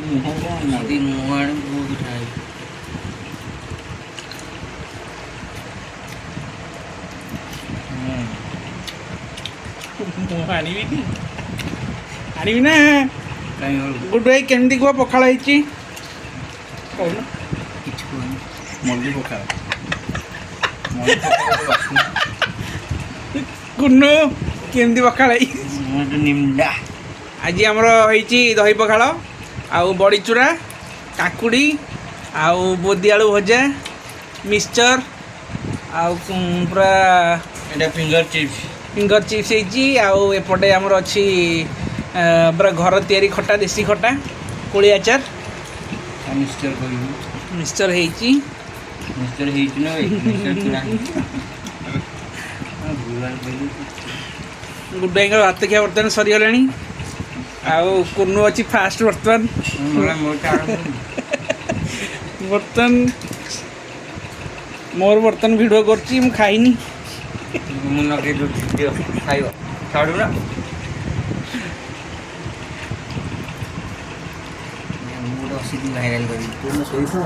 ମୁହଁ କ'ଣ? ଯଦି ମୁଁ ଆଣିବି, ପୁଅ ପିଠା ଖାଇବି। ମୁଁ ଆଣିବିନି, ଆଣିବି ନା। କାହିଁ? ଗୁଡୁ ଭାଇ, କେମିତି କୁହ ପଖାଳ ହେଇଛି, କହୁନ। କିଛି କୁହନି। ମଲ୍ଲି ପଖାଳ, ମଲ୍ଲି ପଖାଳ ବାସ୍ନା। କୁନୁ, କେମିତି ପଖାଳ ହେଇଛି? ମୁଁ ତ ନିମଡା। ଆଜି ଆମର ହେଇଛି ଦହି ପଖାଳ ଆଉ ବଡ଼ିଚୁରା, କାକୁଡ଼ି ଆଉ ବୋଦି ଆଳୁ ଭଜା, ମିକ୍ସଚର୍ ଆଉ ପୁରା। ଏଇଟା ଫିଙ୍ଗର ଚିପ୍ସ। ଫିଙ୍ଗର ଚିପ୍ସ ହେଇଛି। ଆଉ ଏପଟେ ଆମର ଅଛି ପୁରା ଘର ତିଆରି ଖଟା, ଦେଶୀ ଖଟା, କୋଳି ଆଚାର। ମିକ୍ସଚର କରିବୁ। ମିକ୍ସଚର୍ ହେଇଛି। ମିକ୍ସଚର ହେଇଛି ନା ଭାଇ, ମିକ୍ସଚର କିଣା ହେଇଛି। ଭୁଲଭାଲ କହିଲୁ। ଗୁଡୁ ଭାଇଙ୍କର ଭାତ ଖିଆ ବର୍ତ୍ତମାନ ସରିଗଲାଣି ଆଉ କୁନୁ ଅଛି ଫାଷ୍ଟ ବର୍ତ୍ତମାନ। ମୋର ଆରମ୍ଭ। ବର୍ତ୍ତମାନ ମୋର ବର୍ତ୍ତମାନ ଭିଡ଼ିଓ କରୁଛି, ମୁଁ ଖାଇନି। ମୁଁ ଲଗେଇ ଦେଉଛି, ଦିଅ, ଖାଇବ। ଛାଡ଼ୁ ନା, ମୁଁ ଗୋଟେ 80 ଦିନ ଭାଇରାଲ କରିବି। ତୁ ଶୋଇଥିବ।